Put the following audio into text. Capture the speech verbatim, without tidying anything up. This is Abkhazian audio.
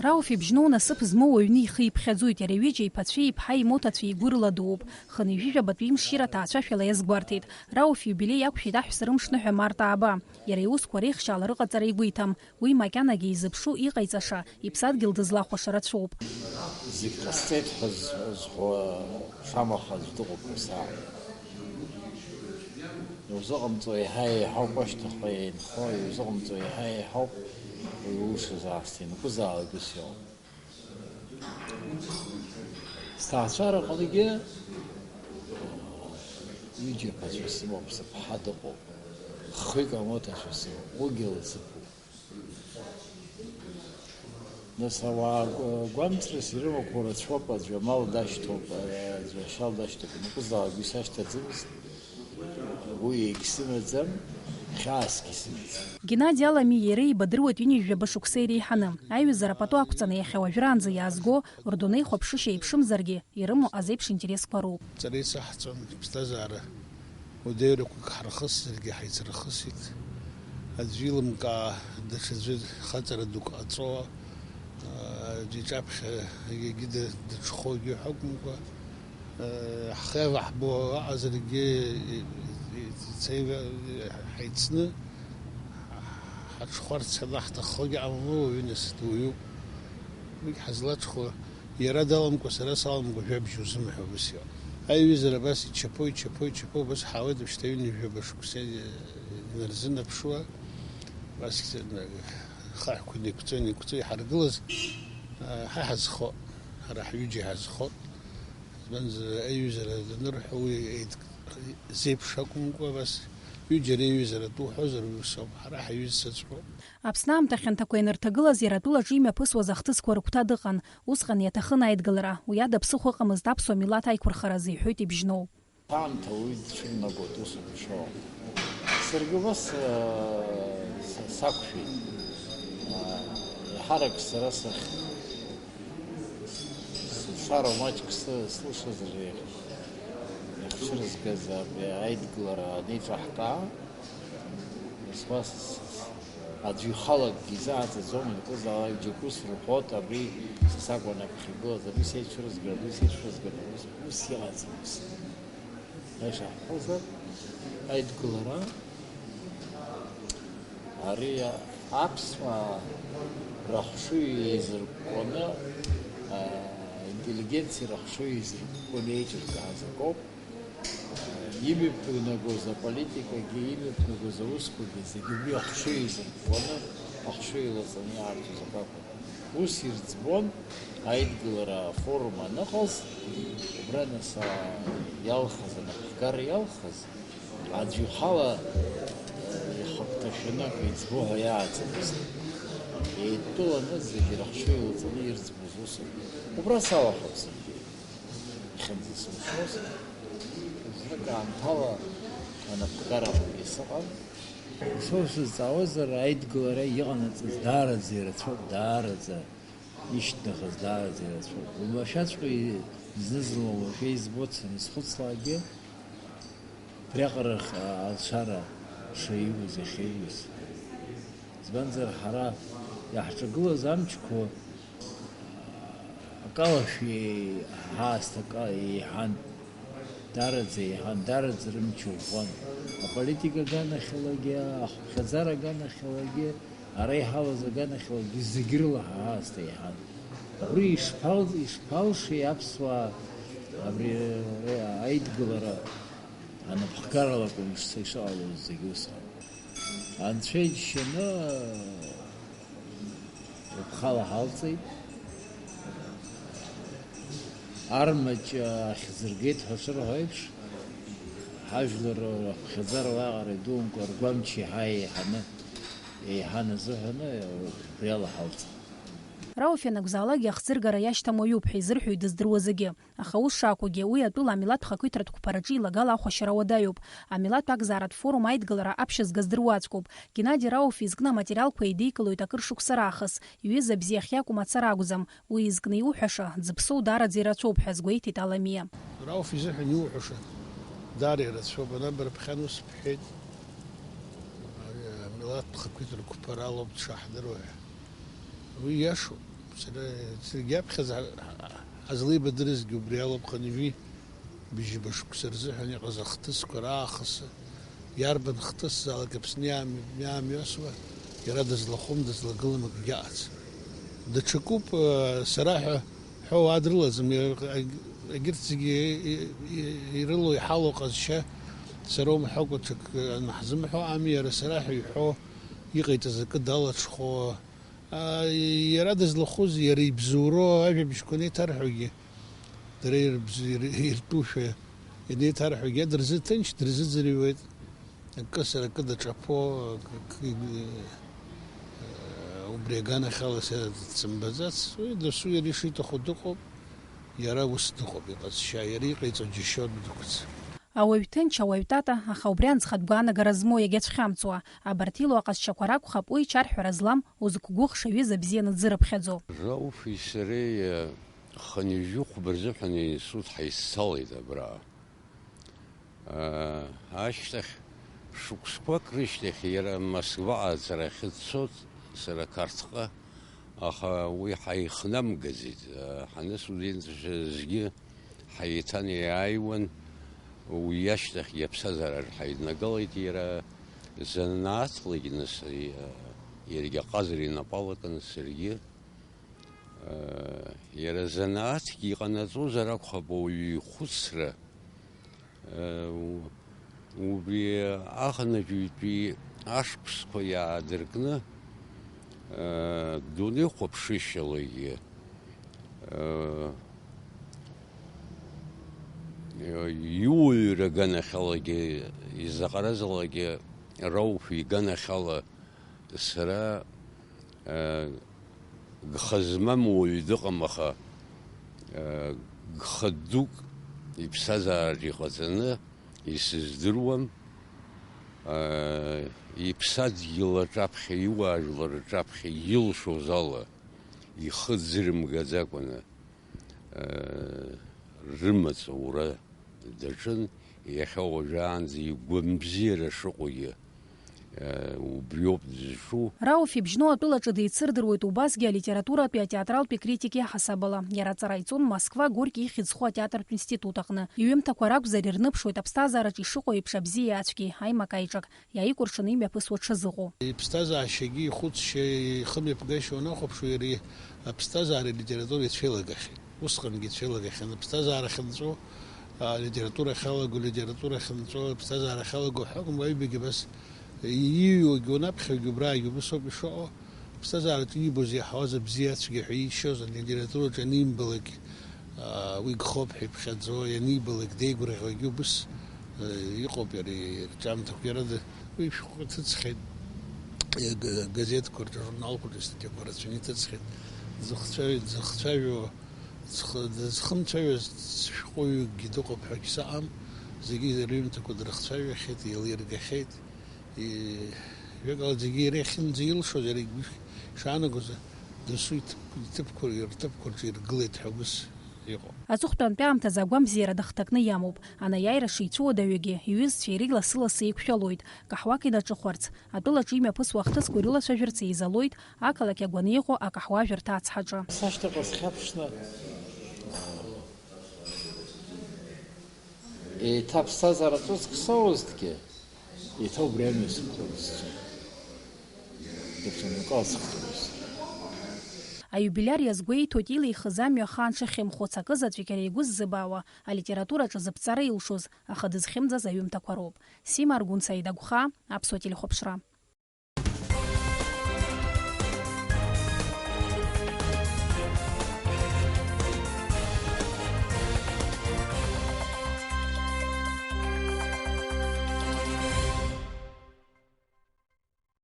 Рауф ибжьноу насыԥ змоу аҩны ихы иԥхьаӡоит, иара ҩыџьа иԥацәеи иԥҳаи имоҭацәеи игәырла дууп. Хынҩажәижәабатәи имшира аҭаацәашәала иазгәарҭеит. Рауф иубилеи иақәшәеит аҳәса рымшныҳәа март ааба. Иара иусқәа реихшьаала рыҟаҵара игәы иҭам. Уи макьанагьы изыԥшу, иҟаиҵаша, иԥсадгьыл дызлахәаша рацәоуп. Зегь ҟасҵеит ҳәа з-, зҳәо шамаха аӡә дыҟоуп ҳәа саҳәеит. Иузыҟамҵо еиҳа еиҳауп ашьҭахьҟа инхо, иузыҟамҵо еиҳа еиҳауп уи улшаз аасҭа ианакәызаалак ус иоуп. Сҭаацәараҟынгьы ҩыџьа ԥацәа сымоуп, сыԥҳа дыҟоуп, хҩык амоҭацәа сымоуп, уигьы ласыԥуп. Нас ауаа гәамҵрас ирымақәоу рацәоуп, аӡәы амал дашьҭоуп, аӡәы ашьал дашьҭоуп, ианакәызаалак уи сашьҭаӡамызт, уи егьсымаӡам, хьаасгьы сымаӡам. Геннади Аламиеи иареи еибадыруеит ҩынҩажәаба шықәса иреиҳаны. Аиҩызара пату ақәҵаны иахьа уажәраанӡа иаазго, рдунеихәаԥшышьа еиԥшымзаргьы, ирымоу азеиԥш интересқәа роуп. Ҵара исаҳҵон, иԥсҭазаара уадаҩрақәак ҳархысзаргьы ҳаицрыхысит. Аӡәы илымкаа, даҽаӡәы хаҵара дук ҟаҵо, аӡәы иҿаԥхьа егьагьы ды-, дыҽхәогьы ҳәа акәымкәа, ҳхы иаваҳбо аҟазаргьы, ицеиҩ-, ҳаицны ҳаҽхәарц анаҳҭаххогьы ҟамло, уаҩы нас дуаҩуп. Уигь ҳазлаҽхәо, иара даламкәа, сара саламкәа жәабжь узымҳәо, ус иҟоуп. Аиҩызара абас ичаԥо, ичаԥо, ичаԥо, убас ҳаауеит, уажәшьҭа ҩынҩажәаба шықәса инарзынаԥшуа, убас хаҳәқәа неиқәҵо, неиқәҵо иҳаргылаз, ҳа ҳазхо, ҳара ҳҩыџьа ҳазхо. Избанзар, аиҩызара данырҳәо, уи еидк-, зеиԥш акәымкәа, абас ҩыџьа реиҩызара атәы уҳәозар, уи ус ауп, ҳара ҳаиҩызцәаҵәҟьоуп. Аԥсны аамҭа хьанҭақәа ианырҭагылаз, иара атәылаҿы имҩаԥысуаз ахҭысқәа рыгәҭа дыҟан. Усҟан иаҭахын аидгылара, уи ада ԥсыхәа ыҟамызт аԥсуа милаҭ аиқәырхаразы, иҳәоит ибжьноу. Аамҭа уи дцәырнагоит, усоуп ишыҟоу. Саргьы убас, э, с-, сақәшәеит. Э, еиҳарак сара сахь, сылшароу маҷк сы-, слышазар, иахьцәырызгаз абри аидгылара анеиҿаҳкаа, Нас уа с-, с-, аӡәы ихала акгьы изааӡаӡом, ианакәызаалак џьоукы срыҳәоит, абри са сакәын аԥхьа игылаз, абри сеицәырызгар, абри сеицәырызгар, ус, ус иҟаӡам, ус. Аиаша ҳҳәозар, аидгылара, ари аԥсуаа рахшыҩ еизыркәкәаны, а, интеллигенциа рахшыҩ еизыркәкәаны еиҿыркааз акоуп. Имҩаԥнагоз аполитикагьы, имҩаԥнагоз аусқәагьы зегьы уи ахшыҩ еизыркәкәаны, ахшыҩ еилаҵаны иаартыз акакәын. Ус ирӡбон аидгылара афорум аныҟаз, убра нас, а, иалхыз, анапхгара иалхыз, аӡәы ихала, а, ихагәҭашәаны акы иӡбо ҳәа иааӡамызт. Еидтәаланы зегьы рыхшыҩ еилаҵаны ирӡбоз усуп. Убра салахәын саргьы. Хьымӡа сылшоз, знык аамҭала анапхгараҟынгьы сыҟан. Ишоу сызҵаауазар, аидгылара иҟанаҵаз даараӡа ирацәоуп, даараӡа ишьҭнахыз даараӡа ирацәоуп. Уамашәаҵәҟьа зны-зынла уажәы избоит саназхәыцлакгьы, абриаҟара х-, алшара шаиуз, иахьаиуз. Избанзар, ҳара иаҳҿагылаз амчқәа акалашәа ҳаасҭа ка-, еиҳан, даараӡа еиҳан, даараӡа рымч ӷәӷәан. Аполитика аганахьалагьы, ахыԥхьаӡара аганахьалагьы, ара иҳалаз аганахьалагьы зегь рыла ҳаасҭа еиҳан. Абри ишԥал-, ишԥалшеи аԥсуаа абри аидгылара анапхгарала акәын ишца-, ишыҟалоз зегь усҟан. Анцәа иџьшьаны, Лыԥхала ҳалҵит. Армаҷ ахьӡыргеит ҳәа шырҳәо еиԥш, ҳажәлар рыԥхьаӡара уаҟара идуумкәа ргәамч еиҳа еиҳаны, еиҳан азыҳәаны убри ала ҳалҵит. Рауф ианакәзаалак иахӡыргара иашьҭам уаҩуп ҳәа изырҳәоит дыздыруа зегьы. Аха ус шакәугьы, уи атәыла амилаҭтә хақәиҭратә қәԥараҿы илагала ахәашьара уадаҩуп. Амилаҭтә акзааратә форум аидгылара аԥшьызга здыруа аӡәкуп. Геннади Рауф изкны аматериалқәа еидикылоит акыр шықәса раахыс. Иҩыза бзиахь иакәым ацара акәӡам. Уи изкны иуҳәаша, дзыԥсоу даараӡа ирацәоуп ҳәа азгәеиҭеит Аламиа. Рауф изыҳәан иуҳәаша даара ирацәоуп. Ана бара бхьан ус бҳәеит, амилаҭтә хақәиҭратә қәԥара алоуп дшаҳдыруа ҳәа. Уи иашоуп. Сара, саргьы аԥхьаӡа ҳа-, ҳа-, ҳазлеибадырызгьы убри алоуп, хынҩажәи быжьба шықәса рзыҳәан иҟаз ахҭысқәа раахыс, иарбан хҭысзаалак Аԥсны иаами-, иаамҩасуа, иара дызлахәым, дызлагылам акгьы ыҟаӡам. Даҽакуп, э, сара ҳәа ҳәоу дрылаӡам, иа-, аг-, егьырҭ зегьы и-, и-, ирылоу, иҳалоу ҟазшьа сара умҳәакәа ҽак, э, анҳзымҳәо ами, иара сара ҳәа иҳәо, иҟаиҵаз акы далаҽхәо, а, иара дызлахәыз, иара ибзоуроу ажәабжьқәа анеиҭарҳәогьы, дара ирбз-, ир-, иртәушәа ианеиҭарҳәогьы, дырзыҭынч, дырзыӡырҩуеит. Акы сара акы даҿаԥо, акы, акы, э, убри аганахьала сара дсымбаӡац. Уи досу иара ишиҭаху дыҟоуп, иара ус дыҟоуп, иҟазшьа, иара иҟаиҵо џьашьо дықәыц. Ауаҩ ҭынч, ауаҩ тата, аха убри анӡ хатә гәаанагара змоу иагьацәхьамҵуа. Абарҭ илоу аҟазшьақәа ракәхап уи чарҳәара злам, узықәгәыӷша ҩыза бзианы дзырыԥхьаӡо. Рауфи сареи, э, хынҩажәи хәба рзыҳәан аинститут ҳаиццалеит абра. Ашьҭахь шықәсқәак рышьҭахь иара Москва аҵарахьы дцоит, сара Қарҭҟа, аха уи ҳаихнамгаӡеит. Ҳанысудентцәазгьы ҳаиҭанеиааиуан, уи ашьҭахьгьы аԥсҭазаараҿы ҳаиднагалеит, иара занааҭлагьы нас, иаргьы аҟазара инапы алакын, саргьы. Иара занааҭгьы иҟанаҵозар акәхап ауаҩы ихәыцра. Убри аҟанаҵаҩтәи ашықәсқәа иаадыркны, дунеихәаԥшышьалагьы, иуаҩра аганахьалагьы, изаҟаразаалакгьы Рауф иганахьала сара, э, гха змам уаҩы дыҟам, аха, э, гха дук иԥсҭазаараҿы иҟаҵаны исыздыруам. Э, иԥсадгьыл аҿаԥхьа, иуаажәлар рҿаԥхьа илшоз ала, ихы дзырымгаӡакәаны, э, рымаҵ аура даҿын, иахьа уажәаанӡа игәамбзиара шыҟоугьы, э, убриоуп дызҿу. Рауф ибжьноу атәылаҿы деицырдыруеит убасгьы алитературатәи атеатралтәи критик иаҳасабала. Иара аҵара иҵон Москва Горки ихьӡ зху атеатртә институт аҟны. Иҩымҭақәа ракәзар ирныԥшуеит аԥсҭазаараҿы ишыҟоу еиԥш абзиеи ацәгьеи, аимак-аиҿак. Иааикәыршаны имҩаԥысуа дшазыҟоу. Иԥсҭазаашьагьы ихәыцшьа, ихымҩаԥгашьа уанахәаԥшуа, иара аԥсҭазаареи алитературеи цәеилагахьеит. Усҟангьы цәеилагахьан. Аԥсҭазаара ахьынҵәо, алитература ахьалаго, алитература ахьынҵәо, аԥсҭазаара ахьалаго ҳәа акәым, аҩбагьы абас ииҩуагьы уанаԥхьогьы убраагьы убыс ауп ишыҟоу. Аԥсҭазаараҿы иибоз иаҳауаз абзиа ацәгьа ҳәа иишьоз, алитератураҿы анимбалак, аа, уи гхоуп ҳәа иԥхьаӡо, ианибалак деигәырӷьогьы убыс, э, иҟоуп иара ирҿиамҭақәа. Иара д-, уи шәҟәы ҭыҵхьеит, э, г-, газеҭқәа рҿы, ажурналқәа рҿы статиақәа рацәаны иҭыҵхьеит. Дзыхцәажәо, дзыхцәажәо, дзх-, дызхымцәажәоз шәҟәыҩҩыкгьы дыҟоуп ҳәагьы сыҟам, зегьы рҩымҭақәа дрыхцәажәахьеит, еилиргахьеит. И-, жәакала, зегьы иара иахьынӡаилшоз, иара игәы ишаанагоз, досу иҭыԥ-, иҭыԥқәа, рҭыԥқәа рҿы иргылеит ҳәа ус иҟоуп. Аҵыхәтәантәи аамҭазы агәамбзиара дыхҭакны иамоуп. Анеиааира шицәуадаҩгьы, иҩызцәа иара лассы-лассы еиқәшәалоит, каҳуак инаҿыхәарц, атәылаҿы имҩаԥысуа ахҭысқәа ирылацәажәарц еизалоит, ақалақь агәаны иҟоу акаҳуажәырҭа ацҳаҿы. Сашьҭахьҟа схьаԥшны, еиҭа аԥсҭазаара ҿыцк соуазҭгьы, еиҭа убри амҩа сықәланы сцон. Даҽа мҩакала сыхьӡомызт. Аиубилиар иазгәеиҭоит илихыз амҩа ахаан шахьымхәыц, акызаҵәык иара игәы ззыбаауа, алитератураҿы зыԥҵара илшоз, аха дызхьымӡаз аҩымҭақәа роуп. Сима Аргәын, Саида Гәхаа, Аԥсуа телехәаԥшра.